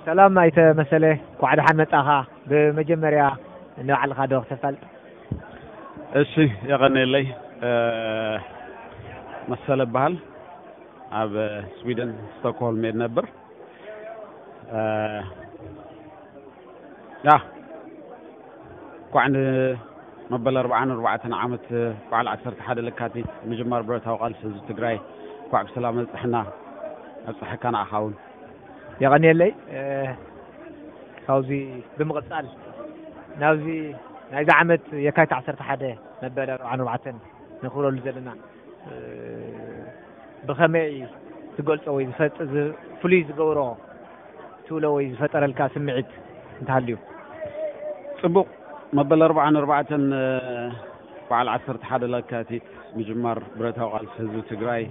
ሰላም ኣይተ መሰለ፣ እንኳዕ ደሓን መጻኻ። ብመጀመርያ ንባዕልኻ ዶ ክተፋልጥ? እሺ፣ የቐኔለይ። መሰለ እበሃል። ኣብ ስዊድን ስቶክሆልም እየ ዝነብር። ያ፣ እንኳዕ ንመበል ኣርብዓን ኣርባዕተን ዓመት በዓል ዓሰርተ ሓደ ለካቲት ምጅማር ብረታዊ ቃልሲ ህዝቢ ትግራይ እንኳዕ ብሰላም ኣብፀሐና። ኣብፀሐካ ንዓኻ እውን። የቐንየለይ። ካብዚ ብምቕፃል ናብዚ ናይዚ ዓመት የካቲት ዓሰርተ ሓደ መበል ኣርብዓን ኣርባዕተን ነኽብረሉ ዘለና ብኸመይ ትገልፆ ወይ ዝፈጥ- ዝ- ፍሉይ ዝገብሮ ትብሎ ወይ ዝፈጠረልካ ስምዒት እንተሃልዩ? ፅቡቕ። መበል ኣርብዓን ኣርባዕተን በዓል ዓሰርተ ሓደ ለካቲት ምጅማር ብረታዊ ቃልሲ ህዝቢ ትግራይ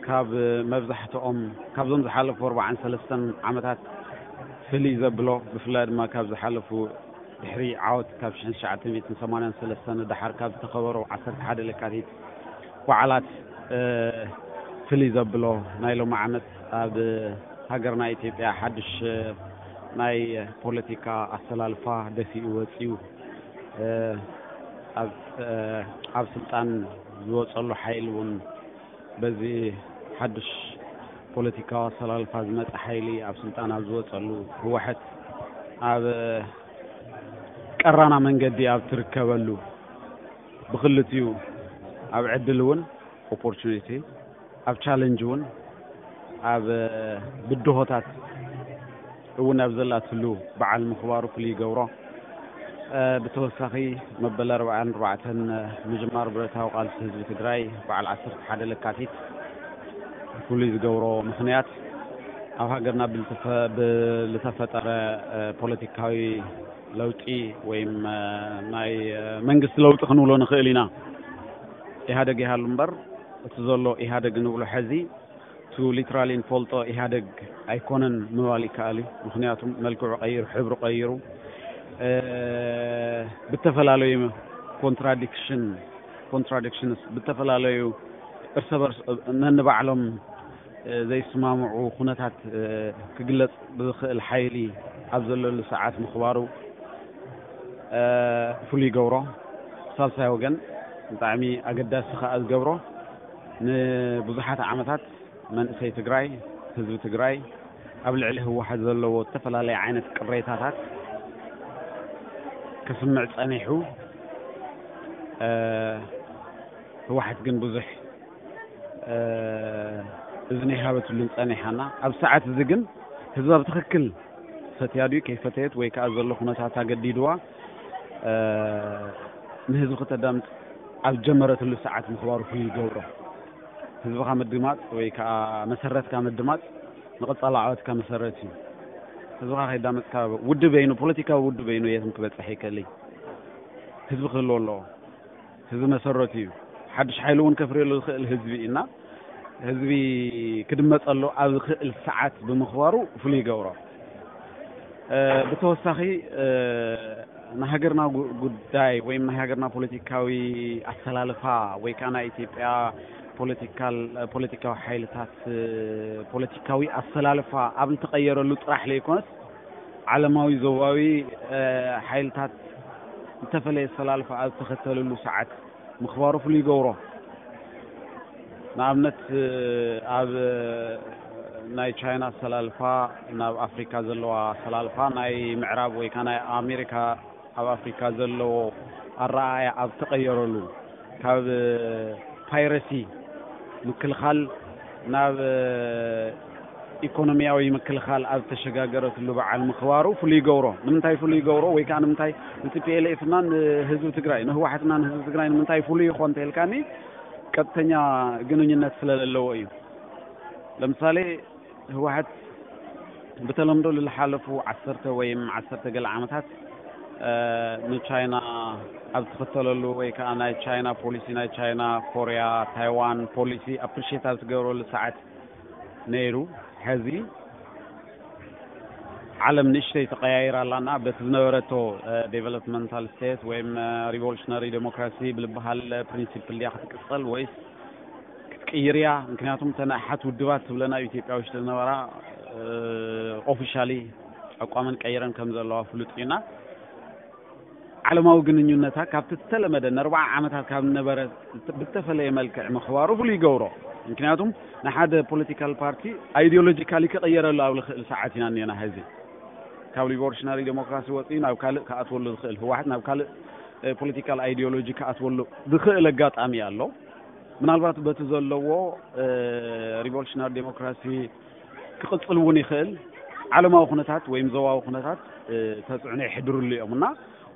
ካብ መብዛሕትኦም ካብዞም ዝሓለፉ ኣርባዓን ሰለስተን ዓመታት ፍልይ ዘብሎ፣ ብፍላይ ድማ ካብ ዝሓለፉ ድሕሪ ዓወት ካብ ሽሕን ትሽዓተ ሚእትን ሰማንያን ሰለስተን ንደሓር ካብ ዝተኸበሩ ዓሰርተ ሓደ ለካቲት በዓላት ፍልይ ዘብሎ፣ ናይ ሎሚ ዓመት ኣብ ሃገርና ኢትዮጵያ ሓድሽ ናይ ፖለቲካ ኣሰላልፋ ደፊኡ ወፂኡ፣ ኣብ ስልጣን ዝወፀሉ ሓይሊ እውን በዚ ሓድሽ ፖለቲካዊ ኣሰላልፋ ዝመፀ ሓይሊ ኣብ ስልጣን ኣብ ዝወፀሉ፣ ህወሓት ኣብ ቀራና መንገዲ ኣብ ትርከበሉ፣ ብክልቲኡ ኣብ ዕድል እውን፣ ኦፖርቹኒቲ፣ ኣብ ቻለንጅ እውን፣ ኣብ ብድሆታት እውን ኣብ ዘላትሉ በዓል ምኽባሩ ፍሉይ ይገብሮ። ብተወሳኺ መበል ኣርባዓን ኣርባዕተን ምጅማር ብረታዊ ቃልሲ ህዝቢ ትግራይ በዓል ዓሰርተ ሓደ ለካቲት ፍሉይ ዝገብሮ ምኽንያት፣ ኣብ ሃገርና ብልተፈ- ብልተፈጠረ ፖለቲካዊ ለውጢ ወይም ናይ መንግስቲ ለውጢ ክንብሎ ንኽእል ኢና። ኢህኣደግ ይሃሉ እምበር፣ እቲ ዘሎ ኢህኣደግ ንብሎ ሐዚ፣ ቱ ሊትራሊ ንፈልጦ ኢህኣደግ ኣይኮነን ምባል ይከኣል እዩ። ምኽንያቱም መልክዑ ቀይሩ፣ ሕብሪ ቀይሩ፣ ብተፈላለዩ ኮንትራዲክሽን ኮንትራዲክሽንስ ብተፈላለዩ እርሰ በርስ ነንባዕሎም ዘይስማምዑ ኩነታት ክግለፅ ብዝኽእል ሓይሊ ኣብ ዘለሉ ሰዓት ምኽባሩ ፍሉይ ይገብሮ። ሳልሳይ ወገን ብጣዕሚ ኣገዳሲ ከዓ ዝገብሮ፣ ንብዙሓት ዓመታት መንእሰይ ትግራይ፣ ህዝቢ ትግራይ ኣብ ልዕሊ ህወሓት ዘለዎ ዝተፈላለየ ዓይነት ቅሬታታት ክስምዕ ፀኒሑ። ህወሓት ግን ብዙሕ እዝኒ ሃበትሉን ፀኒሓና። ኣብ ሰዓት እዚ ግን ህዝባ ብትኽክል ፈትያ ድዩ ከይፈተየት ወይ ከዓ ዘሎ ኩነታት ኣገዲድዋ ንህዝቢ ክተዳምፅ ኣብ ጀመረትሉ ሰዓት ምኽባሩ ፍሉይ ይገብሮ። ህዝብኻ ምድማፅ ወይ ከዓ መሰረትካ ምድማፅ ንቐፃሊ ዓወትካ መሰረት እዩ። ህዝብኻ ከይዳመፅካ ውድብ በይኑ፣ ፖለቲካዊ ውድብ በይኑ የትም ክበፅሕ ይክእል እዩ። ህዝቢ ክህልዎ ኣለዎ። ህዝቢ መሰረቱ እዩ። ሓድሽ ሓይሊ እውን ከፍርየሉ ዝኽእል ህዝቢ እዩ እና ህዝቢ ክድመፀሉ ኣብ ዝኽእል ሰዓት ብምኽባሩ ፍሉይ ይገብሮ። ብተወሳኺ ንሃገርና ጉዳይ ወይም ናይ ሃገርና ፖለቲካዊ ኣሰላልፋ ወይ ከዓ ናይ ኢትዮጵያ ፖለቲካል ፖለቲካዊ ሓይልታት ፖለቲካዊ ኣሰላልፋ ኣብ ዝተቐየረሉ ጥራሕ ለይኮነስ ዓለማዊ ዞባዊ ሓይልታት ዝተፈለየ ኣሰላልፋ ኣብ ዝተኸተልሉ ሰዓት ምኽባሩ ፍሉይ ይገብሮ። ንኣብነት ኣብ ናይ ቻይና ኣሰላልፋ ናብ ኣፍሪካ ዘለዋ ኣሰላልፋ ናይ ምዕራብ ወይ ከዓ ናይ ኣሜሪካ ኣብ ኣፍሪካ ዘለዎ ኣረኣእያ ኣብ ተቐየረሉ ካብ ፓይረሲ ምክልኻል ናብ ኢኮኖሚያዊ ምክልኻል ኣብ ተሸጋገረትሉ በዓል ምኽባሩ ፍሉይ ይገብሮ። ንምንታይ ፍሉይ ይገብሮ ወይ ከዓ ንምንታይ ንቲ ፒኤልኤፍ እና ንህዝቢ ትግራይ ንህወሓትና ንህዝቢ ትግራይ ንምንታይ ፍሉይ ይኾን ተልካኒ ቀጥተኛ ግንኙነት ስለለለዎ እዩ። ለምሳሌ ህወሓት ብተለምዶ ልሓለፉ ዓሰርተ ወይም ዓሰርተ ገለ ዓመታት ንቻይና ኣብ ትኽተለሉ ወይ ከዓ ናይ ቻይና ፖሊሲ ናይ ቻይና ኮሪያ ታይዋን ፖሊሲ ኣፕሪሼት ኣብ ትገብረሉ ሰዓት ነይሩ። ሕዚ ዓለም ንእሽተይ ተቀያይራ ኣላና በቲ ዝነበረቶ ዴቨሎፕመንታል ስቴት ወይም ሪቮሉሽነሪ ዴሞክራሲ ብልበሃል ፕሪንሲፕል ድያ ክትቅፀል ወይስ ክትቅይር እያ? ምክንያቱም ተን ኣሓት ውድባት ትብለና ኣብ ኢትዮጵያ ውሽጢ ዝነበራ ኦፊሻሊ ኣቋመን ቀይረን ከም ዘለዋ ፍሉጥ እዩና። ዓለማዊ ግንኙነታ ካብቲ ዝተለመደ ንኣርባዓ ዓመታት ካብ ነበረ ብተፈለየ መልክዕ ምኽባሩ ፍሉይ ይገብሮ። ምክንያቱም ንሓደ ፖለቲካል ፓርቲ ኣይዲዮሎጂካሊ ክቕየረሉ ኣብ ዝኽእል ሰዓት ኢና እኒአና። ሕዚ ካብ ሪቮሉሽናሪ ዴሞክራሲ ወፂኡ ናብ ካልእ ክኣትወሉ ዝኽእል፣ ህወሓት ናብ ካልእ ፖለቲካል ኣይዲዮሎጂ ክኣትወሉ ዝኽእል ኣጋጣሚ ኣሎ። ምናልባት በቲ ዘለዎ ሪቮሉሽናሪ ዴሞክራሲ ክቕፅል እውን ይኽእል። ዓለማዊ ኩነታት ወይም ዞባዊ ኩነታት ተፅዕኖ ይሕድርሉ እዮም እና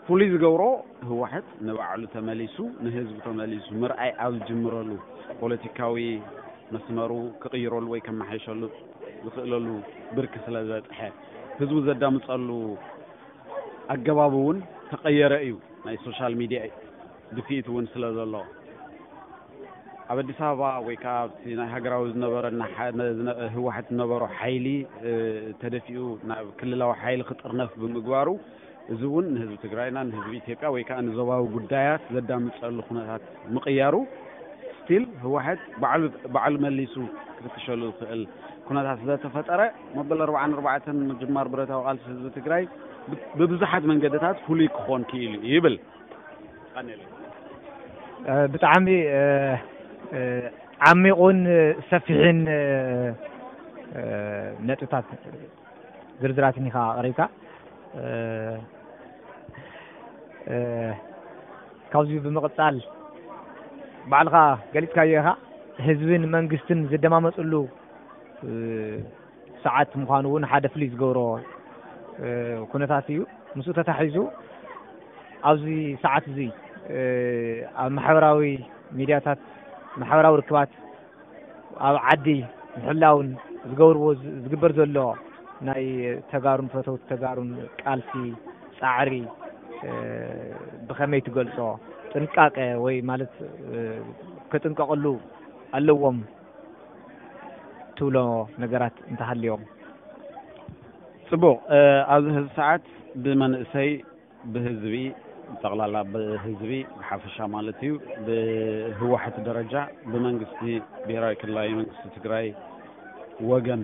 ፍሉይ ዝገብሮ ህወሓት ንባዕሉ ተመሊሱ ንህዝቡ ተመሊሱ ምርኣይ ኣብ ዝጅምረሉ ፖለቲካዊ መስመሩ ክቕይረሉ ወይ ከመሓይሸሉ ዝኽእለሉ ብርኪ ስለ ዝበፅሐ ህዝቡ ዘዳምፀሉ ኣገባብ እውን ተቐየረ እዩ። ናይ ሶሻል ሚድያ ድፍኢት እውን ስለ ዘሎ ኣብ ኣዲስ ኣበባ ወይ ከዓ ኣብቲ ናይ ሃገራዊ ዝነበረ ህወሓት ዝነበሮ ሓይሊ ተደፊኡ ናብ ክልላዊ ሓይሊ ክጥርነፍ ብምግባሩ እዚ እውን ንህዝቢ ትግራይና ንህዝቢ ኢትዮጵያ ወይ ከዓ ንዞባዊ ጉዳያት ዘዳምፀሉ ኩነታት ምቕያሩ ስቲል ህወሓት ባዕሉ መሊሱ ክፍትሸሉ ዝኽእል ኩነታት ስለተፈጠረ መበል ኣርባዓን ኣርባዕተን ምጅማር ብረታዊ ቃልሲ ህዝቢ ትግራይ ብብዙሓት መንገድታት ፍሉይ ክኾን ክኢሉ ይብል። ብጣዕሚ ዓሚቑን ሰፊሕን ነጥብታት ዝርዝራትን ኢኻ ኣቕሪብካ። ካብዚ ብምቕፃል ባዕልኻ ገሊፅካዮ ኢኻ፣ ህዝብን መንግስትን ዝደማመፅሉ ሰዓት ምዃኑ እውን ሓደ ፍሉይ ዝገብሮ ኩነታት እዩ። ምስኡ ተታሒዙ ኣብዚ ሰዓት እዚ ኣብ ማሕበራዊ ሚድያታት፣ ማሕበራዊ ርክባት ኣብ ዓዲ ምሕላውን ዝገብርዎ ዝግበር ዘሎ ናይ ተጋሩን ፈተውቲ ተጋሩን ቃልሲ ፃዕሪ ብኸመይ ትገልፆ? ጥንቃቄ ወይ ማለት ክጥንቀቕሉ ኣለዎም ትብሎ ነገራት እንተሃልዮም? ፅቡቕ። ኣብዚ ሕዚ ሰዓት ብመንእሰይ ብህዝቢ ጠቕላላ ብህዝቢ ብሓፈሻ ማለት እዩ ብህወሓት ደረጃ ብመንግስቲ ብሄራዊ ክልላዊ መንግስቲ ትግራይ ወገን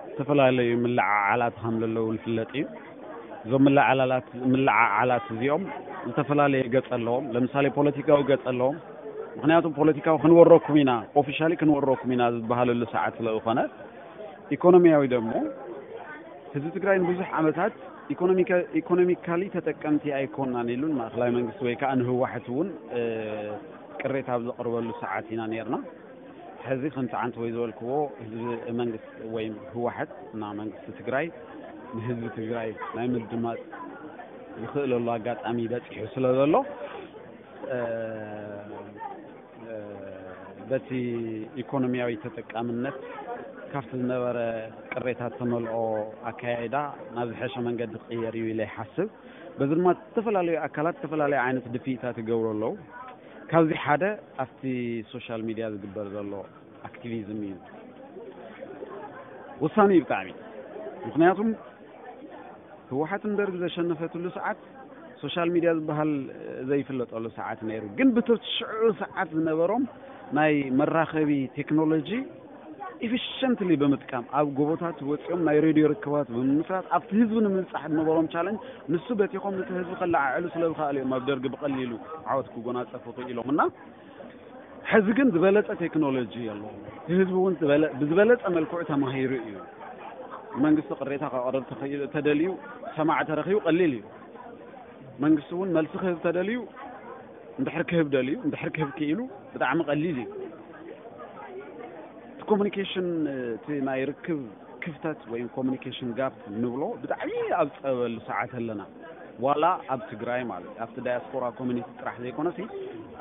ዝተፈላለዩ ምልዓዓላት ከም ዘለዉ ዝፍለጥ እዩ። እዞም ምልዓዓላት ምልዓዓላት እዚኦም ዝተፈላለየ ገፅ ኣለዎም። ለምሳሌ ፖለቲካዊ ገፅ ኣለዎም። ምክንያቱም ፖለቲካዊ ክንወረኩም ኢና ኦፊሻሊ ክንወረኩም ኢና ዝበሃለሉ ሰዓት ስለዝኾነ ኢኮኖሚያዊ ደግሞ ህዝቢ ትግራይ ንብዙሕ ዓመታት ኢኮኖሚካሊ ተጠቀምቲ ኣይኮናን ኢሉን ማእኸላይ መንግስቲ ወይ ከዓ ንህወሓት እውን ቅሬታ ኣብ ዘቕርበሉ ሰዓት ኢና ነርና። ሕዚ ከምቲ ዓንተ ወይ ዝበልክዎ ህዝቢ መንግስቲ ወይ ህወሓት እና መንግስቲ ትግራይ ንህዝቢ ትግራይ ናይ ምድማፅ ዝኽእለሉ ኣጋጣሚ በፂሑ ስለ ዘሎ በቲ ኢኮኖሚያዊ ተጠቃምነት ካብቲ ዝነበረ ቅሬታ ተመልኦ ኣካያይዳ ናብ ዝሐሸ መንገዲ ክቕየር እዩ ኢለ ይሓስብ። በዚ ድማ ዝተፈላለዩ ኣካላት ዝተፈላለዩ ዓይነት ድፍኢታት ይገብሩ ኣለዉ። ካብዚ ሓደ ኣብቲ ሶሻል ሚድያ ዝግበር ዘሎ ኣክቲቪዝም እዩ። ወሳኒ እዩ ብጣዕሚ። ምክንያቱም ህወሓትን ደርግ ዘሸነፈትሉ ሰዓት ሶሻል ሚድያ ዝበሃል ዘይፍለጠሉ ሰዓት ነይሩ። ግን ብቲ ሽዑ ሰዓት ዝነበሮም ናይ መራኸቢ ቴክኖሎጂ ኢፊሸንትሊ ብምጥቃም ኣብ ጎቦታት ወፂኦም ናይ ሬድዮ ርክባት ብምምስራት ኣብቲ ህዝቢ ንምብፃሕ ዝነበሮም ቻለንጅ ንሱ በቲኾም ነቲ ህዝቢ ከለዓዕሉ ስለ ዝኸኣሉ እዮም ኣብ ደርጊ ብቐሊሉ ዓወት ክጎናፀፉ ክኢሎም እና ሕዚ ግን ዝበለፀ ቴክኖሎጂ ኣለዎ። ህዝቢ እውን ብዝበለፀ መልክዑ ተማሂሩ እዩ። መንግስቲ ቅሬታ ከቕርብ ተደልዩ ሰማዕ ተረኺቡ ቀሊል እዩ። መንግስቲ እውን መልሲ ክህብ ተደልዩ እንድሕር ክህብ ደልዩ እንድሕር ክህብ ክኢሉ ብጣዕሚ ቀሊል እዩ። እቲ ኮሚኒኬሽን እቲ ናይ ርክብ ክፍተት ወይም ኮሚኒኬሽን ጋፕ ንብሎ ብጣዕሚ ኣብ ፀበሉ ሰዓት ኣለና። ዋላ ኣብ ትግራይ ማለት ኣብቲ ዳያስፖራ ኮሚኒቲ ጥራሕ ዘይኮነሲ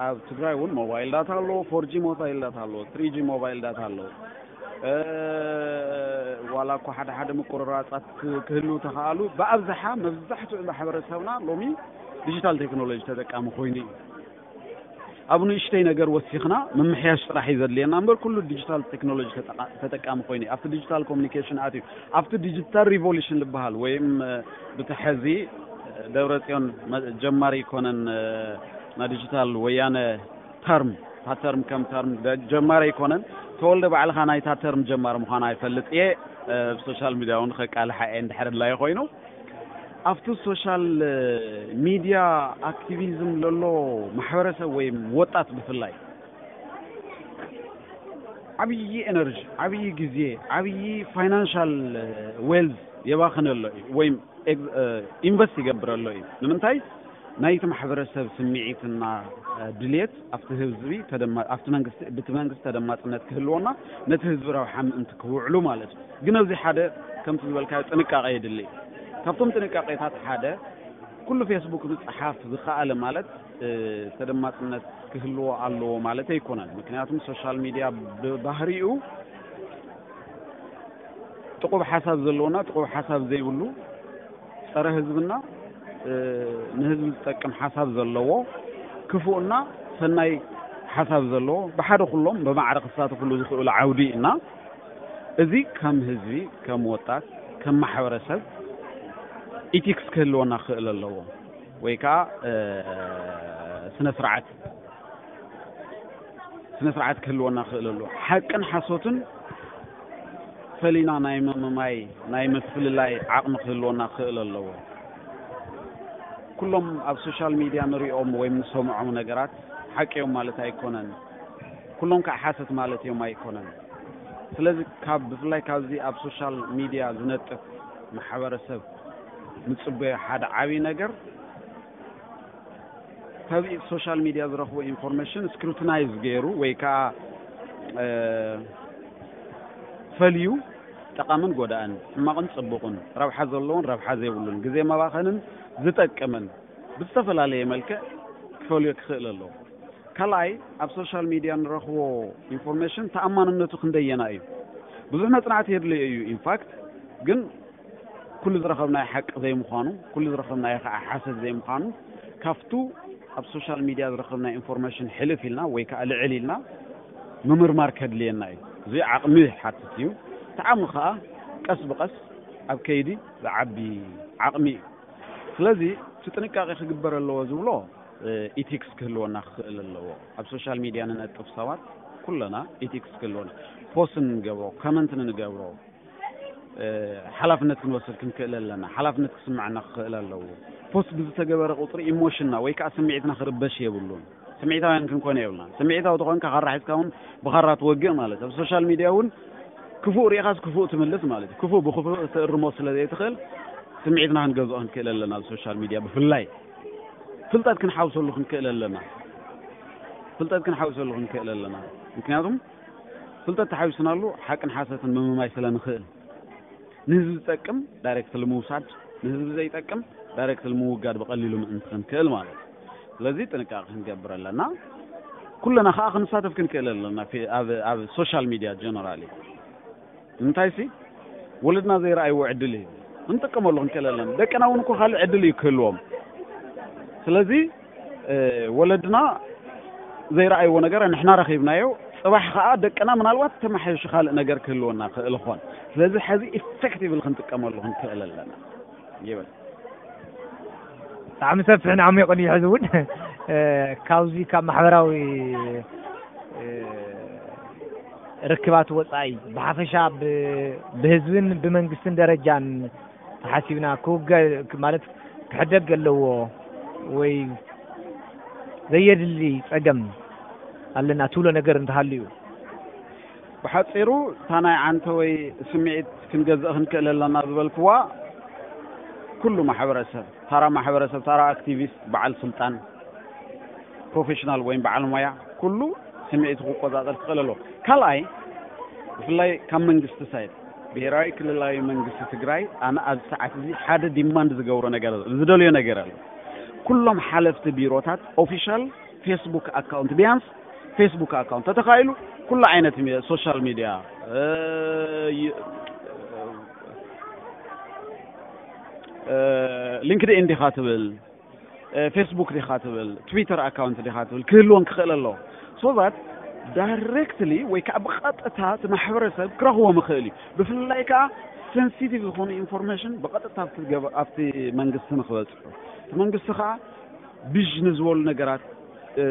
ኣብ ትግራይ እውን ሞባይል ዳታ ኣለዎ፣ ፎር ጂ ሞባይል ዳታ ኣለዎ፣ ትሪ ጂ ሞባይል ዳታ ኣለዎ። ዋላ እኳ ሓደ ሓደ ምቁርራፃት ክህልው ተኸኣሉ ብኣብዝሓ መብዛሕትኡ ማሕበረሰብና ሎሚ ዲጂታል ቴክኖሎጂ ተጠቃሚ ኮይኑ እዩ። ኣብ ንእሽተይ ነገር ወሲኽና ምምሕያሽ ጥራሕ እዩ ዘድልየና እምበር ኩሉ ዲጂታል ቴክኖሎጂ ተጠቃሚ ኮይኑ ኣብቲ ዲጂታል ኮሚኒኬሽን ኣትዩ ኣብቲ ዲጂታል ሪቮሉሽን ዝበሃል ወይም ብትሐዚ ደብረፅዮን ጀማሪ ይኮነን ና ዲጂታል ወያነ ተርም ፓተርም ከም ተርም ጀማሪ ይኮነን ተወልደ፣ ባዕልኻ ናይታ ተርም ጀማሪ ምዃና ይፈልጥ እየ። እ፣ ብሶሻል ሚድያ እውን ከቃልሓ እየ እንድሕር ድላየ ኮይኑ። ኣብቲ ሶሻል ሚድያ ኣክቲቪዝም ዘሎ ማሕበረሰብ ወይ ወጣት ብፍላይ ዓብዪ ኤነርጂ፣ ዓብዪ ግዜ፣ ዓብዪ ፋይናንሻል ዌልዝ የባኽነሎ እዩ ወይም ኤግ-፣ እ፣ ኢንቨስት ይገብረሎ እዩ። ንምንታይ? ናይቲ ማሕበረሰብ ስምዒትና፣ እ፣ ድልየት ኣብቲ ህዝቢ ተደማ-፣ ኣብቲ መንግስቲ፣ ብቲ መንግስቲ ተደማፅነት ክህልወና፣ ነቲ ህዝቢ ረብሓ ምእንቲ ክውዕሉ ማለት እዩ። ግን ኣብዚ ሓደ ከምቲ ዝበልካዮ ጥንቃቄ የድሊ እዩ። ካብቶም ጥንቃቄታት ሓደ፣ ኩሉ ፌስቡክ ምፅሓፍ ዝኸኣለ ማለት፣ እ፣ ተደማፅነት ክህልዎ ኣለዎ ማለት ኣይኮነን። ምክንያቱም ሶሻል ሚድያ ብባህሪኡ ጥቁብ ሓሳብ ዘለዎና ጥቁብ ሓሳብ ዘይብሉ፣ ጸረ ህዝብና፣ እ፣ ንህዝቢ ዝጠቅም ሓሳብ ዘለዎ፣ ክፉእና ሰናይ ሓሳብ ዘለዎ፣ ብሓደ ኩሎም ብማዕረ ክሳተፍሉ ዝኽእሉ ዓውዲ እና፣ እዚ ከም ህዝቢ፣ ከም ወጣት፣ ከም ማሕበረሰብ ኢቲክስ ክህልወና ክኽእል ኣለዎ። ወይ ከዓ፣ እ፣ ስነ ስርዓት፣ ስነ ስርዓት ክህልወና ክኽእል ኣለዎ። ሓቅን ሓሶትን ፈሊና ናይ ምምማይ፣ ናይ ምፍልላይ ዓቕሚ ክህልወና ክኽእል ኣለዎ። ኩሎም ኣብ ሶሻል ሚድያ ንሪኦም ወይም ንሰምዖም ነገራት ሓቂ እዮም ማለት ኣይኮነን። ኩሎም ከዓ ሓሰት ማለት እዮም ኣይኮነን። ስለዚ ካብ፣ ብፍላይ ካብዚ ኣብ ሶሻል ሚድያ ዝነጥፍ ማሕበረሰብ ንጽበዮ ሓደ ዓብዪ ነገር፣ ካብ ሶሻል ሚድያ ዝረኽቦ ኢንፎርሜሽን ስክሩቲናይዝ ገይሩ ወይ ከዓ፣ እ፣ ፈልዩ ጠቓምን ጎዳእን፣ ሕማቕን ጽቡቕን፣ ረብሓ ዘለዎን ረብሓ ዘይብሉን፣ ግዜ መባኸንን ዝጠቅምን ብዝተፈላለየ መልክዕ ክፈልዮ ክኽእል ኣለዎ። ካልኣይ፣ ኣብ ሶሻል ሚድያ ንረኽቦ ኢንፎርሜሽን ተኣማንነቱ ክንደየና እዩ? ብዙሕ መጽናዕቲ የድልዮ እዩ። ኢንፋክት ግን ኩሉ ዝረኸብናዮ ሓቂ ዘይምዃኑ፣ ኩሉ ዝረኸብናዮ ከዓ ሓሰት ዘይምዃኑ፣ ካብቱ ኣብ ሶሻል ሚድያ ዝረኸብናዮ ኢንፎርሜሽን ሕልፍ ኢልና ወይ ከዓ ልዕል ኢልና ምምርማር ከድልየና እዩ። እዚ ዓቕሚ ይሓትት እዩ። እቲ ዓቕሚ ከዓ ቀስ ብቐስ ኣብ ከይዲ ዝዓቢ ዓቕሚ እዩ። ስለዚ እቲ ጥንቃቄ ክግበር ኣለዎ ዝብሎ፣ እ፣ ኢቲክስ ክህልወና ክኽእል ኣለዎ። ኣብ ሶሻል ሚድያ ንነጥፍ ሰባት ኩለና ኢቲክስ ክህልወና፣ ፖስት ንገብሮ፣ ኮመንት ንገብሮ፣ እ፣ ሓላፍነት ክንወስድ ክንክእል ኣለና። ሓላፍነት ክስምዐና ክኽእል ኣለዎ። ፖስት ብዝተገበረ ቁፅሪ ኢሞሽንና ወይ ከዓ ስምዒትና ክርበሽ የብሉን። ስምዒታውያን ክንኮነ የብልና። ስምዒታዊ ተኾንካ ካራ ሒዝካ እውን ብኻራ ትወግእ ማለት እዩ። ኣብ ሶሻል ሚድያ እውን ክፉእ ሪኢኻስ ክፉእ ትምልስ ማለት እዩ። ክፉእ ብክፉእ ትእርሞ ስለ ዘይትኽእል ስምዒትና ክንገዝኦ ክንክእል ኣለና። ኣብ ሶሻል ሚድያ ብፍላይ ፍልጠት ክንሓውሰሉ ክንክእል ኣለና። ፍልጠት ክንሓውሰሉ ክንክእል ኣለና። ምክንያቱም ፍልጠት ተሓዊስናሉ ሓቅን ሓሰትን ምምማይ ስለ ንኽእል፣ ንህዝቢ ዝጠቅም ዳይሬክትሊ ምውሳድ፣ ንህዝቢ ዘይጠቅም ዳይሬክትሊ ምውጋድ ብቐሊሉ ምእንቲ ክንክእል ማለት እዩ። ስለዚ ጥንቃቄ ክንገብር ኣለና። ኩለና ከዓ ክንሳተፍ ክንክእል ኣለና ፊ-፣ ኣብ፣ ኣብ ሶሻል ሚድያ ጀነራሊ። ንምንታይሲ ወለድና ዘይረኣይዎ ዕድል እዩ። ክንጥቀመሉ ክንክእል ኣለና። ደቅና እውን እኮ ካልእ ዕድል እዩ ክህልዎም። ስለዚ፣ እ፣ ወለድና ዘይረኣይዎ ነገር ንሕና ረኺብናዮ። ጽባሕ ከዓ ደቅና ምናልባት ተመሓይሹ ካልእ ነገር ክህልወና ክእል ኾን። ስለዚ ሕዚ ኢፌክቲቭሊ ክንጥቀመሉ ክንክእል ኣለና ይብል። ብጣዕሚ ሰፊሕን ዓሚቑን እዩ። ሕዚ እውን፣ እ፣ ካብዚ ካብ ማሕበራዊ፣ እ፣ ርክባት ወጻኢ ብሓፈሻ ብ-፣ ብህዝብን ብመንግስትን ደረጃን ተሓሲብና ክውገ-፣ ክ-፣ ማለት ክሕደግ ኣለዎ ወይ ዘየድሊ ጸገም ኣለና ትብሎ ነገር እንተሃልዩ? ብሓጺሩ እታ ናይ ዓንተ ወይ ስምዒት ክንገዝእ ክንክእል ኣለና ዝበልክዋ፣ ኩሉ ማሕበረሰብ፣ ታራ ማሕበረሰብ፣ ታራ ኣክቲቪስት፣ በዓል ስልጣን፣ ፕሮፌሽናል ወይም በዓል ሞያ፣ ኩሉ ስምዒቱ ክቆጻጸር ክኽእል ኣለዎ። ካልኣይ፣ ብፍላይ ካብ መንግስቲ ሳይድ፣ ብሄራዊ ክልላዊ መንግስቲ ትግራይ ኣነ ኣብዚ ሰዓት እዚ ሓደ ዲማንድ ዝገብሮ ነገር ኣሎ፣ ዝደልዮ ነገር ኣሎ። ኩሎም ሓለፍቲ ቢሮታት ኦፊሻል ፌስቡክ ኣካውንት፣ ቢያንስ ፌስቡክ ኣካውንት ተተኻኢሉ ኩሉ ዓይነት ሚ-፣ ሶሻል ሚድያ፣ እ፣ ይ-፣ እ፣ ሊንክድኢን ዲኻ ትብል፣ እ፣ ፌስቡክ ዲኻ ትብል፣ ትዊተር ኣካውንት ዲኻ ትብል ክህልወን ክኽእል ኣለዎ። So that ዳይሬክትሊ ወይ ከዓ ብቐጥታ እቲ ማሕበረሰብ ክረኽቦም ይኽእል እዩ። ብፍላይ ከዓ ሴንሲቲቭ ዝኾኑ ኢንፎርሜሽን ብቐጥታ ኣብቲ ገበ-፣ ኣብቲ መንግስቲ ንክበፅሑ፣ እቲ መንግስቲ ከዓ ቢዥ ንዝበሉ ነገራት፣ እ፣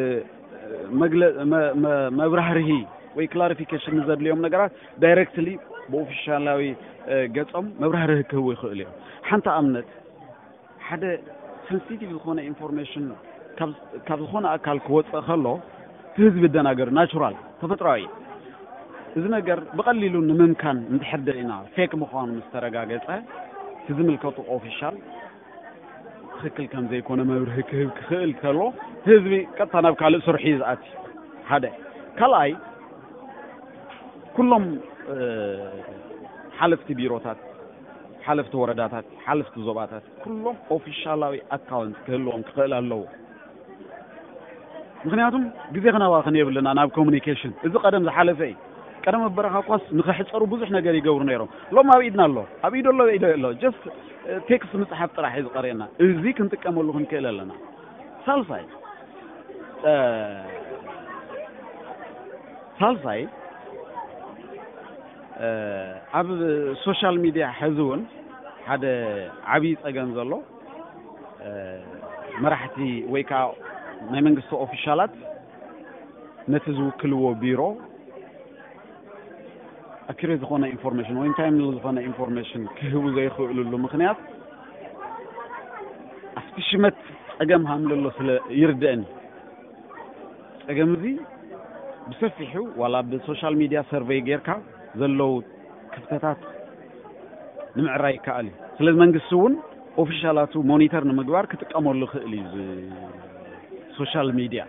መግለ-፣ መ-፣ መ-፣ መብራህርሂ ወይ ክላሪፊኬሽን ንዘድልዮም ነገራት ዳይሬክትሊ ብኦፊሻላዊ ገጾም መብራህርህ ክህቡ ይኽእሉ እዮም። ሓንቲ ኣብነት ሓደ ሰንሲቲቭ ዝኾነ ኢንፎርሜሽን ካብ ዝኾነ ኣካል ክወፅእ ከሎ እቲ ህዝቢ ይደናገር፣ ናቹራል፣ ተፈጥሮኣዊ። እዚ ነገር ብቐሊሉ ንምምካን እንድሕር ደሊና፣ ፌክ ምዃኑ ምስ ተረጋገፀ እቲ ዝምልከቱ ኦፊሻል ትኽክል ከም ዘይኮነ መብርሂ ክህብ ክኽእል ከሎ ህዝቢ ቀጥታ ናብ ካልእ ስርሑ እዩ ዝኣቲ። ሓደ ካልኣይ ኩሎም ሓለፍቲ ቢሮታት፣ ሓለፍቲ ወረዳታት፣ ሓለፍቲ ዞባታት ኩሎም ኦፊሻላዊ ኣካውንት ክህልዎም ክኽእል ኣለዎ። ምክንያቱም ግዜ ክነባኽን የብልና ናብ ኮሚኒኬሽን። እዚ ቀደም ዝሓለፈ እዩ። ቀደም ኣብ በረኻ ኳስ ንኸሕፀሩ ብዙሕ ነገር ይገብሩ ነይሮም። ሎም ኣብ ኢድና ኣሎ። ኣብ ኢዶ ኣሎ፣ ኢዶ ኣሎ። ጀስት ቴክስት ምፅሓፍ ጥራሕ እዩ ዝቐርየና። እዚ ክንጥቀመሉ ክንክእል ኣለና። ሳልሳይ ሳልሳይ ኣብ ሶሻል ሚድያ ሕዚ እውን ሓደ ዓብዪ ፀገም ዘሎ መራሕቲ ወይ ከዓ ናይ መንግስቲ ኦፊሻላት ነቲ ዝውክልዎ ቢሮ ኣኪሬ ዝኾነ ኢንፎርሜሽን ወይ ታይምሊ ዝኾነ ኢንፎርሜሽን ክህቡ ዘይኽእልሉ ምክንያት ኣብቲ ሽመት ፀገም ሃምለሎ ስለ ይርደእኒ። ፀገም እዚ ብሰፊሑ ዋላ ብሶሻል ሚድያ ሰርቨይ ጌርካ ዘለዉ ክፍተታት ንምዕራይ ይከኣል እዩ። ስለዚ መንግስቲ እውን ኦፊሻላቱ ሞኒተር ንምግባር ክጥቀመሉ ይኽእል እዩ። ሶሻል ሚድያ